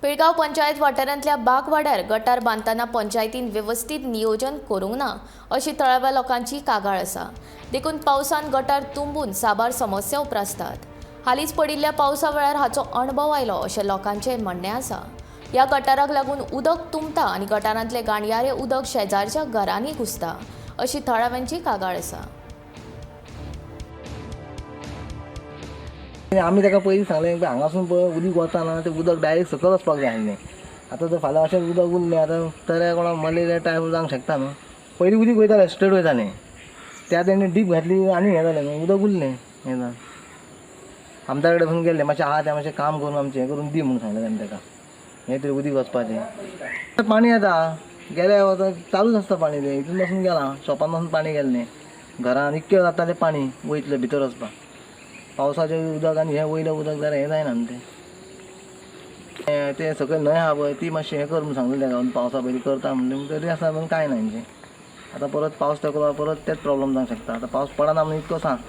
पिळगांव पंचायत वाठारांतल्या बागवाड्यार गटार बांदतना पंचायतीन वेवस्थीत नियोजन करूंक ना अशी थळाव्या लोकांची कागाळ आसा. देखून पावसान गटार तुंबून साबार समस्या उप्रासतात. हालींच पडिल्ल्या पावसा वेळार हाचो अणभव आयलो अशें लोकांचें म्हणणें आसा. ह्या गटाराक लागून उदक तुंबता आनी गटारांतलें घाणयारें उदक शेजारच्या घरांनी घुसता अशी थळाव्यांची कागाळ आसा. आनी आमी ताका पयलीं सांगलें की हांगासून पळय उदीक वता ना तें उदक डायरेक्ट सकयल वचपाक जाय आसलें. आतां जर फाल्यां अशेंच उदक उरलें आतां तर कोणाक मलेरिया टायफॉयड जावंक शकता न्हू. पयलीं उदीक वयतालें स्ट्रेट वयतालें त्या तेणी डीप घातली आनी हें जालें न्हू उदक उरलें हें जालें. आमदारा कडेन पसून गेल्ले मातशें आहा तें मातशें काम करून आमचें हें करून दी म्हणून सांगलें ताणें ताका हें तरी उदीक वचपाचें पाणी येता गेल्या वता चालूच आसता पाणी तें हितून पासून गेलां शॉपान पासून पाणी गेल्लें घरान इतकें जाता तें पाणी वयतलें भितर वचपाक. पावसाचें उदक आनी हें वयलें उदक जाल्यार हें जायना न्हू तें. तें सकयल न्हंय आहा पळय ती मातशें हें कर म्हणून सांगलें ताका पावसा पयलीं करता म्हणलें तरी आसा पूण कांय ना हेंचें. आतां परत पावस तेंकलो परत तेच प्रोब्लम जावंक शकता. आतां पावस पडना म्हणून इतको सांग.